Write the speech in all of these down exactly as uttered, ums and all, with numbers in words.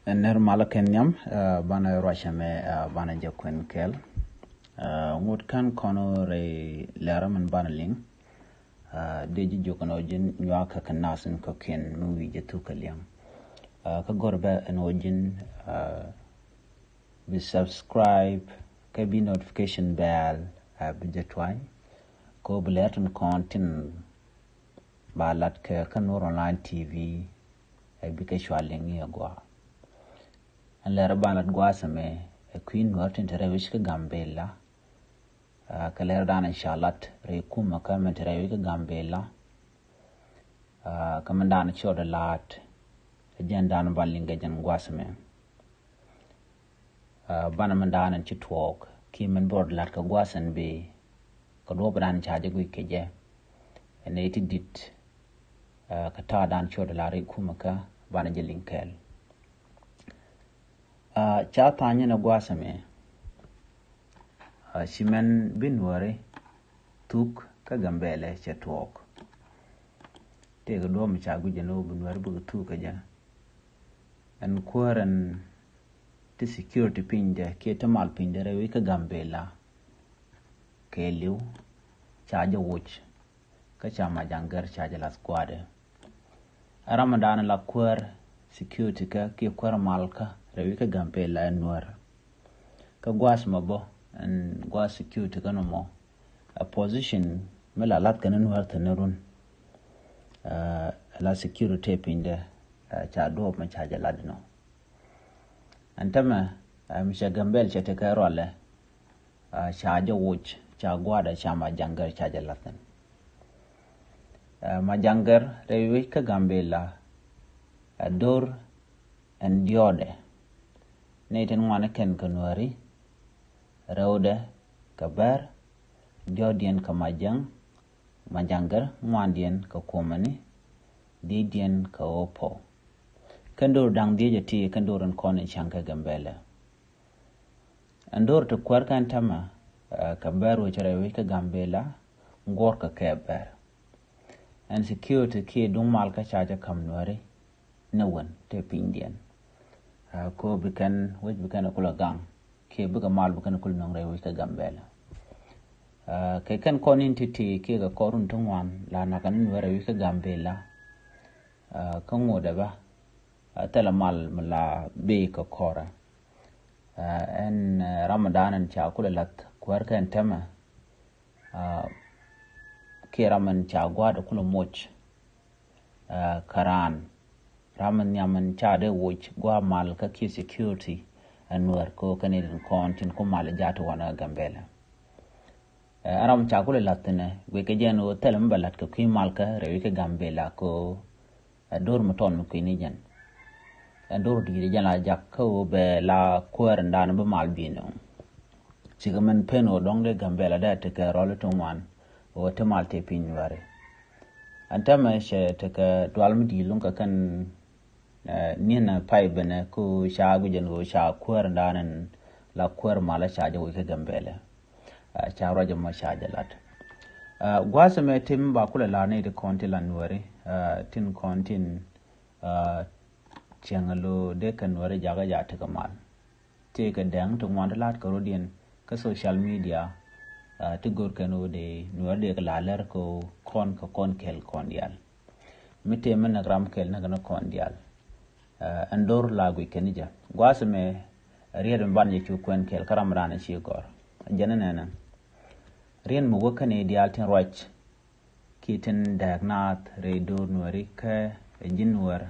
Nɛr malä kɛn nhiam, banɛ ruacɛ mɛ, banɛ jɛ kuɛn kɛl. Ŋut kän kɔn rɛy lɛrä min banɛ liŋ. Dee ji̱ jiök ɛn ɣöö ji̱n nyuak kɛ kɛ nath in kɔ̱kiɛn mi wi̱i̱ jɛ thuk kɛ liɛŋ. Kä gör bɛ ɛn ɣöö ji̱n bi subscribe kɛ bi notification bell bi jɛ tuany. Kɛ ɣöö bi lɛr tin kɔn tin ba lat kɛ kä Nuer Online T V ɛ bikɛ cua liŋ i̱ agua. Ɛn lɛr ban lat gua̱a̱th ɛmɛ ɛ kui̱ Nuer tin te rɛy wi̱c kä Gambela. Kɛ lɛr dan ca lat rɛy kumɛ kä mɛn te rɛy wi̱c kä Gambela. Kä mɛn dan cɔɔd ɛ lat ɛ jɛn dan ban liŋ kɛ jɛn gua̱a̱th ɛmɛ. Banɛ mɛn dan ɛn ci tuɔɔk kiɛ mɛn bɔr lat kɛ gua̱a̱th ɛn bi kɛ duɔ̱ɔ̱p dan ca jɛ guic kɛ jɛ. Ɛn ɛ ti dit kɛ ta̱a̱ dan cɔɔd ɛ lat rɛy kumɛ kä banɛ jɛ liŋ kɛɛl. Ca tha̱a̱ny ni gua̱a̱th ɛmɛ. Ci mɛn bi Nuäri thuk kä Gambɛlɛ cɛ tuɔɔk. Tëëkɛ duɔ̱ɔ̱p mi ca guic jɛ ni wä bi Nuäri bikɛ thuk kä jɛ. Ɛn kuäär ɛn ti security pinydɛ kiɛ ti mal pinydɛ rɛy wi̱c kä Gambɛla kɛɛliw ca jɛ woc. Kä ca Majaŋ Gɛr ca jɛ lath gua̱a̱dɛ. Ɛ ram mi da̱a̱n la kuäär security kä kiɛ kuäär mal kä rɛy wi̱c kä Gambɛla ɛ Nuäär. Kä gua̱a̱th mɔ bä ɛn gua̱a̱th security kä nɔmɔ ɛ position mi la lath kɛn Nuäär thi̱n run. Ɛ la security pinydɛ ca duɔ̱ɔ̱p mi ca jɛ lat inɔ. Ɛn tämɛ mi cɛ Gambɛl cɛ tekɛ rualɛ. Ca jɛ woc ca gua̱a̱dɛ ca Majaŋ Gɛr ca jɛ lath kɛn. Majaŋ Gɛr rɛy wi̱c kä Gambɛla ɛ do̱r ɛn diɔ̱ɔ̱dɛ. Nɛy tin ŋuani kɛn kɛ Nuäri. Rɛwdɛ kɛ Bär. Diɔ̱ɔ̱diɛn kɛ Majaŋ. Majaŋ Gɛr ŋuandiɛn kɛ Kuɔmani. Dhiecdiɛn kɛ Opɔ. Kɛn do̱r da̱ŋ dhiec ɛ ti kɛn do̱r in kɔn in ca̱ŋ kɛ Gambɛla. Ɛn do̱r ti kuäär kɛn tämɛ kɛ Bär wecɛ rɛy wi̱c kä Gambɛla guɔ̱r kɛ kɛ Bär. Ɛn security kiɛ duŋ mal kä ca jɛ ka̱m Nuäri ni wän te pinydiɛn. Ko bi kɛn wec bi kɛn kulɛ gaŋ kiɛ bikɛ mal bi kɛn kulɛ nöŋ rɛy wi̱c kä Gambɛla. Kɛ kɛn kɔn in ti̱ti̱ kiɛ kɛ kɔr run ti ŋuan la nakä ni Nuäri rɛy wi̱c kä Gambɛla. Kä ŋot ɛ bä thilɛ mal mi la bi kɛ kɔrɛ. Ɛn ram mi da̱a̱n ɛn ca kulɛ lath kuäär kɛn tämɛ. Kiɛ ram ɛn ca gua̱a̱dɛ kulɛ moc. Kä raan ram ɛn nhiam ɛn ca dee woc gua̱a̱ mal kä kiɛ security. Ɛn Nuäär ko kɛn in kɔn tin ku mal ja̱a̱t wanɛ Gambɛla. Ɛ ram ca kulɛ lath thinɛ guic kɛ jɛn ɣöö thilɛ mi bɛ la̱t kɛ kui̱ mal kä rɛy wi̱c kä Gambɛla kɛ ɣöö ɛ do̱r mi tɔn mi kui̱ni jɛn. Ɛ do̱r di̱i̱t jɛn la jak kä ɣöö bɛ la kuäär in da̱a̱n bi mal bi̱i̱n ɣöö cikɛ mɛn pen ɣöö dɔ̱ŋ dee Gambɛla dee tekɛ rɔl ti ŋuan ɣöö ti mal tëë piny Nuäri. Ɛn täämɛ cɛ tekɛ dual mi di̱i̱t luŋ kɛ kɛn ni̱n pay benɛ ku ca guic ɛn ɣöö ca kuäär in da̱a̱n in la kuäär malä ca jɛ wi̱c kä Gambɛla. Ca ruac ɛmɔ ca jɛ lat. Gua̱a̱th ɛmɛ tim ba kulɛ lar ni ti kɔn ti la Nuäri tin kɔn tin cieŋ lo dee kɛ Nuäri jakä ja tekɛ mal. Tëëkɛ dɛŋ ti ŋuan ti la̱t kɛ rɔ̱diɛn kä social media. Ti go̱r kɛn ɣöö dee Nuäri dee kɛ la lɛr kɛ ɣöö kɔn kɛ kɔn kɛl kɔn diaal. Mi tëë mi näk ram kɛl näk ni kɔn diaal. Ɛn do̱r la guic kɛn jɛ gua̱a̱th ɛmɛ. Riet mi ban jɛ cu kuɛn kɛl kä ram raan ci gɔr jɛn ɛnɛnɛ. Riet mi wä kɛn i̱ diaal tin ruac kiɛ tin dääk naath rɛy do̱r Nuäri kä ɛ ji̱n Nuäär.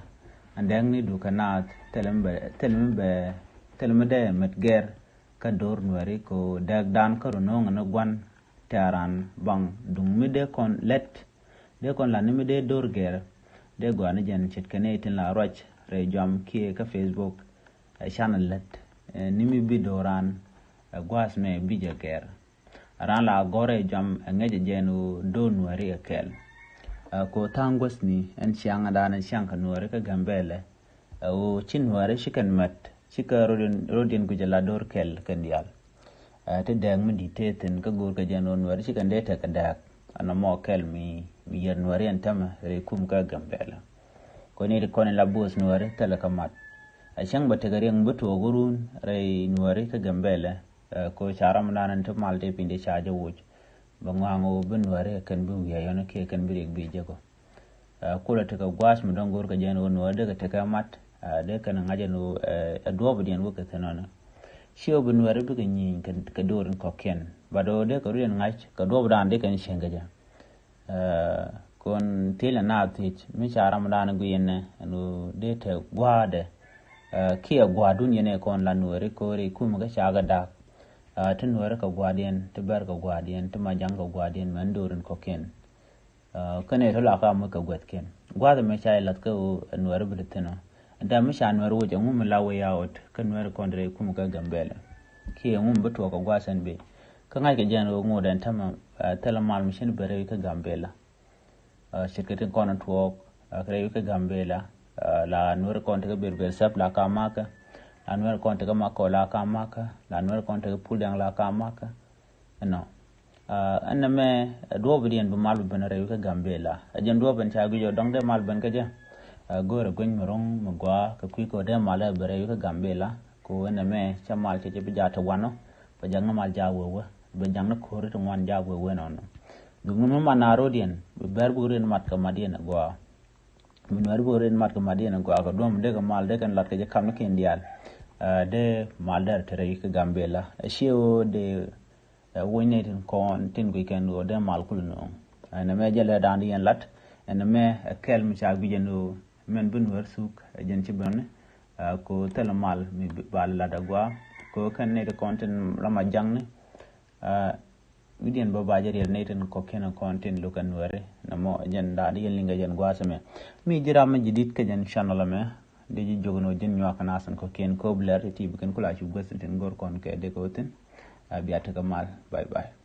Ɛn dääk ni dukɛ naath thilɛ mi bɛ thilɛ mi bɛ thilɛ mi dee mɛt gɛr kä do̱r Nuäri ko dääk dan kä ru no̱o̱ŋ ni gua̱n tɛ̈ran baŋ duŋ mi dee kɔn lɛt. Dee kɔn la ni mi dee do̱r gɛr dee gɔaa ni jɛn ce̱tkɛ ni tin la ruac rɛy juam kiɛ kä Facebook. Ɛ canɛ lät ni mi bi do̱ran ɛ gua̱a̱th mɛ bi jɛ gɛr. Ran la gɔrɛ jam ɛ ŋäcɛ jɛn ɣöö do̱r Nuäri ɛ kɛl. Ko tha̱a̱ŋ guäthni ɛn ciaŋdan ɛ ciaŋ kɛ Nuäri kä Gambɛlɛ. Ɛ ɣöö ci Nuäri ci kɛn mät ci kɛ rɔ̱diɛn guic ɛ la do̱r kɛl kɛn diaal. Ti dääk mi di̱t tëë thi̱n kä go̱o̱r kɛ jɛn ɣöö Nuäri ci kɛn dee tekɛ dääk. Ɛn ɛmɔ kɛl mi mi yɛr Nuäri ɛn tämɛ rɛy kum kä Gambɛlɛ. Kɔn i̱ ti kɔn in la bo̱o̱th Nuäri thilɛ kä mat. A cäŋ bɛ tekɛ riɛŋ bi tuɔɔk run rɛy Nuääri kä Gambɛlɛ. Ɛ, ko ca ram dan in ti mal ti piny ti ca jɛ woc. Bɛ ŋɔaŋ ɣöö bi Nuääri kɛn bi wi̱i̱ ayɔn kiɛ kɛn bi riɛk bi jɛ kɔ. Ɛ, kulɛ tekɛ gua̱a̱c mi dɔ̱ŋ go̱o̱r kɛ jɛn ɣöö Nuääri dee kɛ tekɛ mat, ɛ, dee kɛn ŋa̱c ɛn ɣöö, ɛ, ɛ duɔ̱ɔ̱p diɛn wä kɛ thi̱n ɔnɔ. Ciɛ ɣöö bi Nuääri bikɛ nyieny kɛ, kɛ do̱r in kɔ̱kiɛn. Bat ɣöö dee kɛ run in ŋa̱c kɛ duɔ̱ɔ̱p dan dee kɛn cieŋ kɛ jɛ. Ɛ, kɔn thilɛ naath thiec mi ca ram dan gui̱i̱n nɛ ɛn ɣöö dee te gua̱a̱dɛ, ɛ, kiɛ gua̱a̱dun yɛn ɛ kɔn la Nuääri ko̱ri kumɛ kä ca kɛ da̱a̱k. Ɛ, ti Nuääri kɛ gua̱a̱diɛn, ti Bɛr kɛ gua̱a̱diɛn, ti Majaŋ kɛ gua̱a̱diɛn mɛn do̱r in kɔ̱kiɛn. Ɛ, kɛnɛ ti la ka mi kɛ guɛthkiɛn. Gua̱a̱th ɛmɛ ca jɛ lath kä ɣöö ɛ Nuääri bi ti thi̱n ɔ. Ɛn tɛm mi ca Nuääri wec ɛŋu mi la way out kä Nuääri kɔn rɛy kumɛ kä Gambɛlɛ. Kiɛ ɛŋu mi bi tuɔɔk kɛ gua̱a̱th ɛn bi. Kä ŋa̱ckɛ jɛn ɣöö ŋot ɛn täämɛ, ɛ, thilɛ mal mi cin ben rɛy kä Gambɛlɛ. Ɛ, ce̱tkɛ tin kɔn tuɔɔk, ɛ, kɛ rɛy kä Gambɛlɛ. Ɛ, la Nuääri kɔn tekɛ ber ber sɛp la ka makä. La Nuääri kɔn tekɛ makɔ la ka makä. La Nuääri kɔn tekɛ pul diaŋ la ka makä. Ɛnɔ. Ɛ, ɛn nɛmɛ, ɛ, duɔ̱ɔ̱p diɛn bi mal bi ben rɛy kä Gambɛlɛ. Ɛ jɛn duɔ̱ɔ̱p ɛn ca guic ɔ dɔ̱ŋ dee mal ben kä jɛ. Ɛ, go̱o̱rɛ gueny mi ro̱ŋ mi gɔaa kɛ kui̱ kɛ dee mal ɛ ben rɛy kä Gambɛlɛ. Kɛ ɣöö ɛn nɛmɛ cɛ mal cɛ jɛ bi jaat te wanɔ. Bɛ jaŋ mal jaak wee wee. Bɛ jaŋ ni ko̱ri ti ŋuan jaak wee wee nɔnɔ. Bi ŋun mi man a ro̱diɛn, bi bɛr buk rin mat kɛ mat yɛn ɛ gɔaa. Bi Nuääri buk rin mat kɛ mat yɛn ɛ gɔaa kɛ duɔ̱ɔ̱p dee kɛ mal dee kɛn lat kɛ jɛ kam ni kɛn diaal. Ɛ, dee mal dee te rɛy kä Gambɛlɛ. Ɛ ciɛ ɣöö dee, ɛ, woc nɛy tin kɔn tin guic kɛn ɣöö dee mal kul nööŋ. Ɛ, ɛn nɛmɛ jɛ lɛ da̱a̱n di yɛn lat. Ɛn nɛmɛ ɛ kɛl mi ca guic ɛn ɣöö mɛn bi Nuäär thuk ɛ jɛn ci ben ni. Ɛ, ko thilɛ mal mi bi, bal lat agua. Ko kɛn nɛy ti kɔn tin la Majaŋni. Ɛ, wi̱diɛn bä ba jɛ riɛl nɛy tin kɔ̱kiɛn kɔn tin lukɛ Nuääri. Nɛmɔ jɛn da̱a̱n di yɛn liŋ kɛ jɛn gua̱a̱th ɛmɛ. Mi ji̱ ram mi ji̱ di̱t kɛ jɛn channel ɛmɛ. Di ji̱ jiök ni wä ji̱n nyuak kɛ nath tin kɔ̱kiɛn kööp lɛr ti ti bi kɛn kula cu guäth tin go̱r kɔn kɛ dee kɛ wä thi̱n. Ɛ, bia tekɛ mal. Bye bye.